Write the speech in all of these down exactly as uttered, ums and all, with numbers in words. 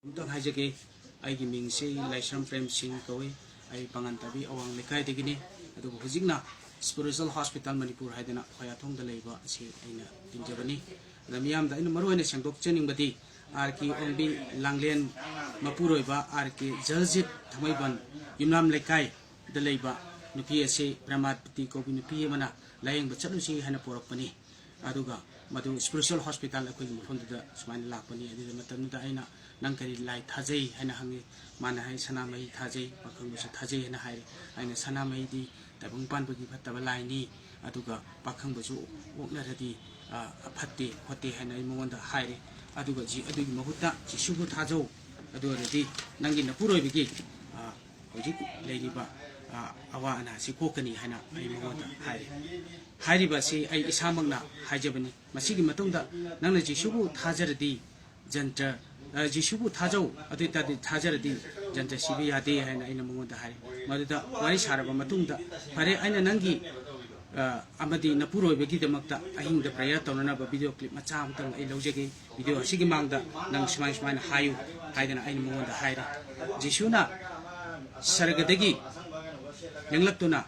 ꯑꯃꯨꯛꯇꯪ ꯍꯥꯏꯖꯒꯦ, ꯑꯩꯒꯤ ꯃꯤꯡꯁꯤ ꯂꯥꯏꯁ꯭ꯔꯝ ꯄ꯭ꯔꯦꯝ ꯁꯤꯡ ꯀꯧꯏ꯫ ꯑꯩ ꯄꯥꯉꯟꯇꯥꯕꯤ ꯑꯋꯥꯡ ꯂꯩꯀꯥꯏꯗꯒꯤꯅꯤ꯫ ꯑꯗꯨꯕꯨ ꯍꯧꯖꯤꯛꯅ Spiritual Hospital ꯃꯅꯤꯄꯨꯔ ꯍꯥꯏꯗꯅ ꯈꯣꯌꯥꯊꯣꯡꯗ ꯂꯩꯕ ꯑꯁꯤ ꯑꯩꯅ ꯇꯤꯟꯖꯕꯅꯤ꯫ ꯑꯗ ꯃꯤꯌꯥꯝꯗ ꯑꯩꯅ ꯃꯔꯨ ꯑꯣꯏꯅ ꯁꯦꯡꯗꯣꯛꯆꯅꯤꯡꯕꯗꯤ, ꯑꯥꯔ ꯀꯦ ꯑꯣꯡꯕꯤ ꯂꯥꯡꯂꯦꯟ ꯃꯄꯨꯔꯣꯏꯕ ꯑꯥꯔ ꯀꯦ ꯖꯜꯖꯤꯠ ꯊꯥꯡꯃꯩꯕꯟ ꯌꯨꯝꯅꯥꯝ ꯂꯩꯀꯥꯏꯗ ꯂꯩꯕ ꯅꯨꯄꯤ ꯑꯁꯤ ꯄ꯭ꯔꯃꯥꯄꯇꯤ ꯀꯧꯕꯤ ꯅꯨꯄꯤ ꯑꯃꯅ ꯂꯥꯌꯦꯡꯕ ꯆꯠꯂꯨꯁꯤ ꯍꯥꯏꯅ ꯄꯣꯔꯛꯄꯅꯤ꯫ ꯑꯗꯨꯒ ꯃꯗꯨ Spiritual Hospital ꯑꯩꯈꯣꯏꯒꯤ ꯃꯐꯝꯗꯨꯗ ꯁꯨꯃꯥꯏꯅ ꯂꯥꯛꯄꯅꯤ꯫ ꯑꯗꯨꯒꯤ ꯃꯇꯝꯗꯨꯗ ꯑꯩꯅ, "ꯅꯪ ꯀꯔꯤ ꯂꯥꯏ ꯊꯥꯖꯩ?" ꯍꯥꯏꯅ ꯍꯪꯉꯤ꯫ ꯃꯥꯅ ꯍꯥꯏ, "ꯁꯅꯥꯃꯍꯤ ꯊꯥꯖꯩ, ꯄꯥꯈꯪꯕꯁꯨ ꯊꯥꯖꯩ" ꯍꯥꯏꯅ ꯍꯥꯏꯔꯦ꯫ ꯑꯩꯅ, "ꯁꯅꯥꯃꯍꯤꯗꯤ ꯇꯥꯏꯕꯪ ꯄꯥꯟꯕꯒꯤ ꯐꯠꯇꯕ ꯂꯥꯏꯅꯤ, ꯑꯗꯨꯒ ꯄꯥꯈꯪꯕꯁꯨ ꯑꯣꯛꯅꯔꯗꯤ, ꯑ, ꯐꯠꯇꯦ ꯈꯣꯠꯇꯦ" ꯍꯥꯏꯅ ꯑꯩ ꯃꯉꯣꯟꯗ ꯍꯥꯏꯔꯦ꯫ ꯑꯗꯨꯒ ꯖꯤ-, ꯑꯗꯨꯒꯤ ꯃꯍꯨꯠꯇ "ꯖꯤꯁꯨꯕꯨ ꯊꯥꯖꯧ, ꯑꯗꯨ ꯑꯣꯏꯔꯗꯤ ꯅꯪꯒꯤ ꯅꯄꯨꯔꯣꯏꯕꯒꯤ, ꯑ, ꯍꯧꯖꯤꯛ ꯂꯩꯔꯤꯕ, ꯑ, ꯑꯋꯥ ꯑꯅꯥꯁꯤ ꯀꯣꯛꯀꯅꯤ" ꯍꯥꯏꯅ ꯑꯩ ꯃꯉꯣꯟꯗ ꯍꯥꯏꯔꯦ꯫ ꯍꯥꯏꯔꯤꯕ ꯑꯁꯤ ꯑꯩ ꯏꯁꯥꯃꯛꯅ ꯍꯥꯏꯖꯕꯅꯤ꯫ ꯃꯁꯤꯒꯤ ꯃꯇꯨꯡꯗ "ꯅꯪꯅ ꯖꯤꯁꯨꯕꯨ ꯊꯥꯖꯔꯗꯤ ꯖꯟꯇ꯭ꯔ, ꯑ, ꯖꯤꯁꯨꯕꯨ ꯊꯥꯖꯧ, ꯑꯗꯨ ꯑꯣꯏꯇꯥꯔꯗꯤ ꯊꯥꯖꯔꯗꯤ ꯖꯟꯇ꯭ꯔ ꯁꯤꯕ ꯌꯥꯗꯦ" ꯍꯥꯏꯅ ꯑꯩꯅ ꯃꯉꯣꯟꯗ ꯍꯥꯏꯔꯦ꯫ ꯃꯗꯨꯗ ꯋꯥꯔꯤ ꯁꯥꯔꯕ ꯃꯇꯨꯡꯗ, "ꯐꯔꯦ, ꯑꯩꯅ ꯅꯪꯒꯤ, ꯑ, ꯑꯃꯗꯤ ꯅꯄꯨꯔꯣꯏꯕꯒꯤꯗꯃꯛꯇ ꯑꯍꯤꯡꯗ prayer ꯇꯧꯅꯅꯕ video clip ꯃꯆꯥ ꯑꯃꯇꯪ ꯑꯩ ꯂꯧꯖꯒꯦ꯫ Video ꯑꯁꯤꯒꯤ ꯃꯥꯡꯗ ꯅꯪ ꯁꯨꯃꯥꯏ ꯁꯨꯃꯥꯏꯅ ꯍꯥꯏꯌꯨ" ꯍꯥꯏꯗꯅ ꯑꯩꯅ ꯃꯉꯣꯟꯗ ꯍꯥꯏꯔꯦ꯫ "ꯖꯤꯁꯨꯅ ꯁꯔꯒꯗꯒꯤ ꯂꯦꯡꯂꯛꯇꯨꯅ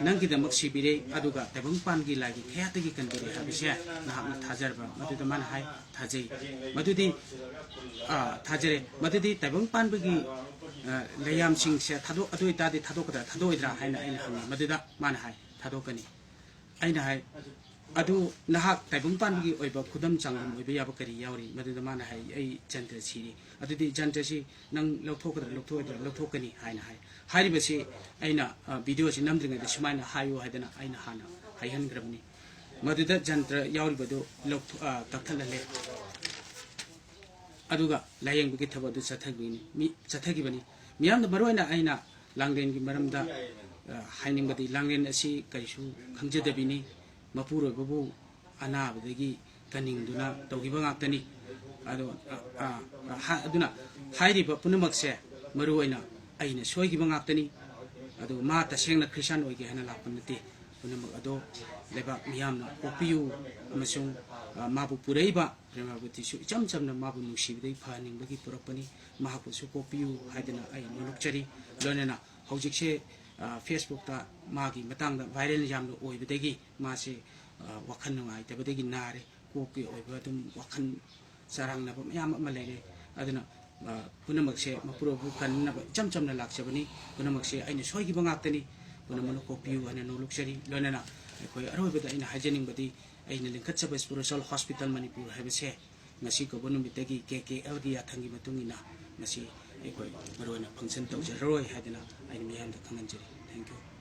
ꯅꯪꯒꯤꯗꯃꯛ ꯁꯤꯕꯤꯔꯦ, ꯑꯗꯨꯒ ꯇꯥꯏꯕꯪꯄꯥꯟꯒꯤ ꯂꯥꯏꯒꯤ ꯈꯌꯥꯠꯇꯒꯤ ꯀꯟꯕꯤꯔꯦ ꯍꯥꯏꯕꯁꯦ ꯅꯍꯥꯛꯅ ꯊꯥꯖꯔꯕ꯭ꯔꯥ?" ꯃꯗꯨꯗ ꯃꯥꯅ ꯍꯥꯏ, "ꯊꯥꯖꯩ"꯫ ꯃꯗꯨꯗꯤ, ꯑ, ꯊꯥꯖꯔꯦ꯫ "ꯃꯗꯨꯗꯤ ꯇꯥꯏꯕꯪ ꯄꯥꯟꯕꯒꯤ, ꯑ, ꯂꯩꯌꯥꯝꯁꯤꯡꯁꯦ ꯊꯥꯗꯣꯛ-, ꯑꯗꯨ ꯑꯣꯏꯇꯥꯔꯗꯤ ꯊꯥꯗꯣꯛꯀꯗ꯭ꯔꯥ, ꯊꯥꯗꯣꯛꯑꯣꯏꯗ꯭ꯔꯥ?" ꯍꯥꯏꯅ ꯑꯩꯅ ꯍꯪꯉꯤ꯫ ꯃꯗꯨꯗ ꯃꯥꯅ ꯍꯥꯏ, "ꯊꯥꯗꯣꯛꯀꯅꯤ"꯫ ꯑꯩꯅ ꯍꯥꯏ, "ꯑꯗꯨ ꯅꯍꯥꯛ ꯇꯥꯏꯕꯪ ꯄꯥꯟꯕꯒꯤ ꯑꯣꯏꯕ ꯈꯨꯗꯝ ꯆꯥꯡꯗꯝ ꯑꯣꯏꯕ ꯌꯥꯕ ꯀꯔꯤ ꯌꯥꯎꯔꯤ?" ꯃꯗꯨꯗ ꯃꯥꯅ ꯍꯥꯏ, "ꯑꯩ ꯖꯟꯇ꯭ꯔ ꯁꯤꯔꯤ"꯫ "ꯑꯗꯨꯗꯤ ꯖꯟꯇ꯭ꯔꯁꯤ ꯅꯪ ꯂꯧꯊꯣꯛꯀꯗ꯭ꯔꯥ, ꯂꯧꯊꯣꯛꯑꯣꯏꯗ꯭ꯔꯥ?" "ꯂꯧꯊꯣꯛꯀꯅꯤ" ꯍꯥꯏꯅ ꯍꯥꯏ꯫ ꯍꯥꯏꯔꯤꯕꯁꯤ ꯑꯩꯅ, ꯑ, video ꯑꯁꯤ ꯅꯝꯗ꯭ꯔꯤꯉꯩꯗ ꯁꯨꯃꯥꯏꯅ ꯍꯥꯏꯌꯨ ꯍꯥꯏꯗꯅ ꯑꯩꯅ ꯍꯥꯟꯅ ꯍꯥꯏꯍꯟꯈ꯭ꯔꯕꯅꯤ꯫ ꯃꯗꯨꯗ ꯖꯟꯇ꯭ꯔ ꯌꯥꯎꯔꯤꯕꯗꯨ ꯂꯧꯊꯣꯛ-, ꯑ, ꯀꯛꯊꯠꯍꯜꯂꯦ꯫ ꯑꯗꯨꯒ ꯂꯥꯌꯦꯡꯕꯒꯤ ꯊꯕꯛ ꯑꯗꯨ ꯆꯠꯊꯈꯤꯕꯅꯤ, ꯃꯤ-, ꯆꯠꯊꯈꯤꯕꯅꯤ꯫ ꯃꯤꯌꯥꯝꯅ ꯃꯔꯨꯑꯣꯏꯅ ꯑꯩꯅ ꯂꯥꯡꯂꯦꯟꯒꯤ ꯃꯔꯝꯗ, ꯑ, ꯍꯥꯏꯅꯤꯡꯕꯗꯤ, ꯂꯥꯡꯂꯦꯟ ꯑꯁꯤ ꯀꯔꯤꯁꯨ ꯈꯪꯖꯗꯕꯤꯅꯤ꯫ ꯃꯄꯨꯔꯣꯏꯕꯕꯨ ꯑꯅꯥꯕꯗꯒꯤ ꯀꯟꯅꯤꯡꯗꯨꯅ ꯇꯧꯈꯤꯕ ꯉꯥꯛꯇꯅꯤ꯫ ꯑꯗꯣ, ꯑ, ꯑ, ꯍꯥ-, ꯑꯗꯨꯅ ꯍꯥꯏꯔꯤꯕ ꯄꯨꯝꯅꯃꯛꯁꯦ ꯃꯔꯨꯑꯣꯏꯅ ꯑꯩꯅ ꯁꯣꯏꯈꯤꯕ ꯉꯥꯛꯇꯅꯤ꯫ ꯑꯗꯨꯒ ꯃꯥ ꯇꯁꯦꯡꯅ ꯈ꯭ꯔꯤꯁꯇꯥꯟ ꯑꯣꯏꯒꯦ ꯍꯥꯏꯅ ꯂꯥꯛꯄ ꯅꯠꯇꯦ꯫ ꯄꯨꯝꯅꯃꯛ ꯑꯗꯣ ꯂꯩꯕꯥꯛ ꯃꯤꯌꯥꯝꯅ ꯀꯣꯛꯄꯤꯌꯨ ꯑꯃꯁꯨꯡ ꯑ, ꯃꯥꯕꯨ ꯄꯨꯔꯛꯏꯕ ꯄ꯭ꯔꯦꯃꯥꯕꯇꯤꯁꯨ ꯏꯆꯝ ꯆꯝꯅ ꯃꯥꯕꯨ ꯅꯨꯡꯁꯤꯕꯗꯒꯤ ꯐꯍꯟꯅꯤꯡꯕꯒꯤ ꯄꯨꯔꯛꯄꯅꯤ꯫ ꯃꯍꯥꯛꯄꯨꯁꯨ ꯀꯣꯛꯄꯤꯌꯨ ꯍꯥꯏꯗꯅ ꯑꯩ ꯅꯣꯂꯨꯛꯆꯔꯤ꯫ ꯂꯣꯏꯅꯅ ꯍꯧꯖꯤꯛꯁꯦ, ꯑ, Facebook-ꯇ ꯃꯥꯒꯤ ꯃꯇꯥꯡꯗ viral ꯌꯥꯝꯅ ꯑꯣꯏꯕꯗꯒꯤ ꯃꯥꯁꯦ, ꯑ, ꯋꯥꯈꯜ ꯅꯨꯡꯉꯥꯏꯇꯕꯗꯒꯤ ꯅꯥꯔꯦ꯫ ꯀꯣꯛꯀꯤ ꯑꯣꯏꯕ ꯑꯗꯨꯝ ꯋꯥꯈꯜ ꯆꯔꯥꯡꯅꯕ ꯃꯌꯥꯝ ꯑꯃ ꯂꯩꯔꯦ꯫ ꯑꯗꯨꯅ, ꯑ, ꯄꯨꯝꯅꯃꯛꯁꯦ ꯃꯄꯨꯔꯣꯏꯕꯕꯨ ꯀꯟꯅꯕ ꯏꯆꯝ ꯆꯝꯅ ꯂꯥꯛꯆꯕꯅꯤ꯫ ꯄꯨꯝꯅꯃꯛꯁꯦ ꯑꯩꯅ ꯁꯣꯏꯈꯤꯕ ꯉꯥꯛꯇꯅꯤ꯫ ꯄꯨꯝꯅꯃꯛꯅ ꯀꯣꯛꯄꯤꯌꯨ ꯍꯥꯏꯅ ꯅꯣꯂꯨꯛꯆꯔꯤ꯫ ꯂꯣꯏꯅꯅ ꯑꯩꯈꯣꯏ ꯑꯔꯣꯏꯕꯗ ꯑꯩꯅ ꯍꯥꯏꯖꯅꯤꯡꯕꯗꯤ, ꯑꯩꯅ ꯂꯤꯡꯈꯠꯆꯕ Spiritual Hospital ꯃꯅꯤꯄꯨꯔ ꯍꯥꯏꯕꯁꯦ ꯉꯁꯤ ꯀꯧꯕ ꯅꯨꯃꯤꯠꯇꯒꯤ K K L-ꯒꯤ ꯌꯥꯊꯪꯒꯤ ꯃꯇꯨꯡ ꯏꯟꯅ ꯃꯁꯤ ꯑꯩꯈꯣꯏ ꯃꯔꯨꯑꯣꯏꯅ function ꯇꯧꯖꯔꯔꯣꯏ ꯍꯥꯏꯗꯅ ꯑꯩꯅ ꯃꯤꯌꯥꯝꯗ ꯈꯪꯍꯟꯖꯔꯤ꯫ Thank you꯫